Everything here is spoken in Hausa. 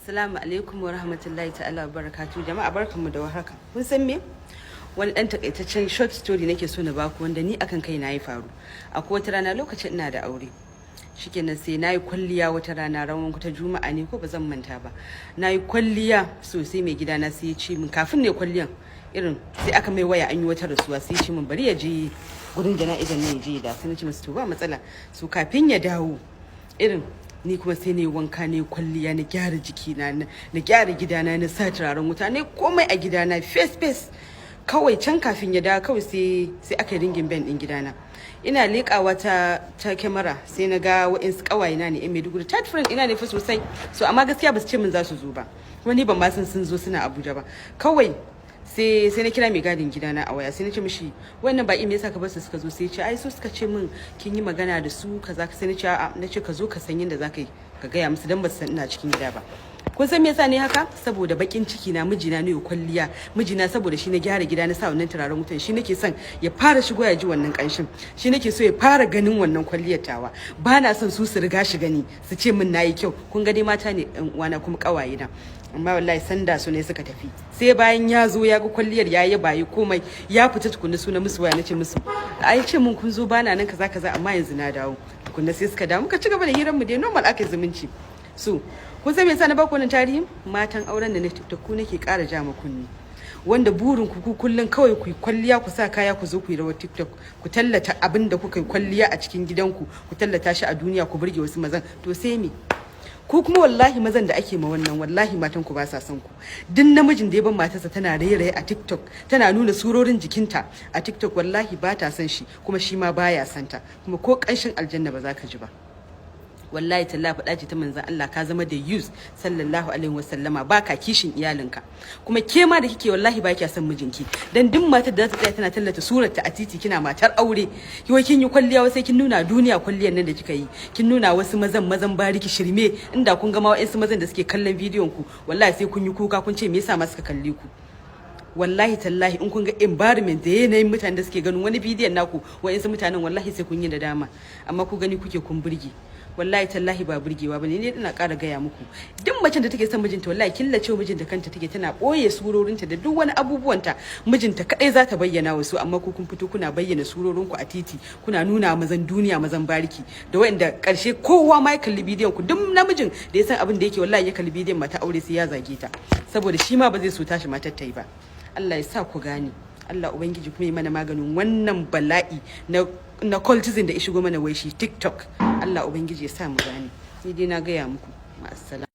Assalamu alaikum wa rahmatullahi ta'ala wa barakatuh. Jama'a, barkanmu da warhaka. Kun san me? Wani dan takaitaccen short story nake so na baku wanda ni akan kai na yi faru. Akwai wata rana lokacin ina da aure. Shikenan, sai nayi kwalliya wata rana, ranar ta Juma'a ne ko ba zan manta ba. Nayi kwalliya sosai, mai gidana sai ya ce min, kafin ne kwalliyan, irin sai aka mai waya an yi wata rasuwa, sai ya ce min bari ya je gurin jana'izar ne ya je da. Sai na ce masa to ba matsala. So kafin ya dawo, irin ni kuma sai na yi wanka, ne kwalliya, na gyara jikina, na gyara gidana, na sa turaren wuta, ne komai a gidana face face. Kawai can kafin ya dawo, kawai sai aka yi ringing bell din gidana. Ina leƙawa ta kyamara, sai na ga wa'insu ƙawayena ne yan Maiduguri, tight friend ina ne fa sosai. So amma gaskiya ba su ce min za su zo ba, kuma ni ban ma san sun zo suna Abuja ba. Kawai sai na kira mai gadin gidana a waya, sai na ce mishi, "Wannan baƙi me yasa ka bar su suka zo?" Sai ya ce, "Ai su suka ce min kin yi magana da su kaza." Sai na ce a'a, na ce ka zo ka san yadda zaka yi ka gaya musu, dan ba su san ina cikin gida ba. Kun san me yasa ne haka? Saboda bakin ciki na, mijina ne ya kwalliya, mijina saboda shi na gyara gida, na sa wannan turaren wutan, shi nake son ya fara shigo ya ji wannan kanshin, shi nake so ya fara ganin wannan kwalliyar tawa. Ba na son su su riga shi gani su ce min nayi kyau. Kun ga dai mata ne ɗan uwana kuma ƙawaye na. Amma wallahi sanda su ne suka tafi, sai bayan ya zo ya ga kwalliyar, ya yi bayi komai, ya fita tukunna su na musu waya, na ce musu ai ce mun kun zo bana nan, kaza kaza, amma yanzu na dawo. Tukunna sai suka dawo, muka ci gaba da hirar mu dai normal, aka yi zumunci. So kun san me yasa na baku wannan tarihin? Matan auren da na TikTok, ku nake ƙara ja ma kunni, wanda burin ku ku kullun kawai ku yi kwalliya, ku sa kaya, ku zo ku yi rawar TikTok, ku tallata abin da kuka yi kwalliya a cikin gidanku, ku tallata shi a duniya, ku burge wasu mazan. To sai me? Ku kuma wallahi mazan da ake ma wannan, wallahi matan ku ba sa son ku. Duk namijin da ya ban matarsa tana raye-raye a TikTok, tana nuna surorin jikinta a TikTok, wallahi ba ta son shi, kuma shi ma baya son ta, kuma ko kanshin aljanna ba za ka ji ba. Wallahi tallahi, faɗa ce ta manzon Allah, ka zama dayyus sallallahu alaihi wasallama, baka kishin iyalinka. Kuma ke ma da kike, wallahi ba kya son mijinki, dan duk matar da za ta tsaya tana tallata surarta a titi, kina matar aure, ki wai kin yi kwalliya, sai kin nuna duniya kwalliyar nan da kika yi, kin nuna wasu mazan, mazan bariki shirme. Inda kun ga ma wa'ansu mazan da suke kallon bidiyon ku, wallahi sai kun yi kuka, kun ce me yasa ma suka kalle ku. Wallahi tallahi, in kun ga environment da yanayin mutanen da suke ganin wani bidiyon naku, wa'insu mutanen, wallahi sai kun yi nadama. Amma ku gani kuke kun burge, wallahi tallahi ba burgewa bane. Ne ina ƙara gaya muku, duk macen da take son mijinta, wallahi killace mijinta kanta take, tana ɓoye surorinta da duk wani abubuwanta, mijinta kadai za ta bayyana wasu. Amma ku kun fito kuna bayyana surorinku a titi, kuna nuna mazan duniya, mazan bariki, da wanda ƙarshe kowa ma ya kalli bidiyon ku, duk namijin da ya san abin da yake, wallahi ya kalli bidiyon mata aure sai ya zage ta, saboda shi ma ba zai so tashi matar ta yi ba. Allah ya sa ku gane. Allah Ubangiji kuma yi mana maganin wannan bala'i na cultism da ya shigo mana, wai shi TikTok. Allah Ubangiji ya sa mu gane. Ni dai na gaya muku. Ma'assalam.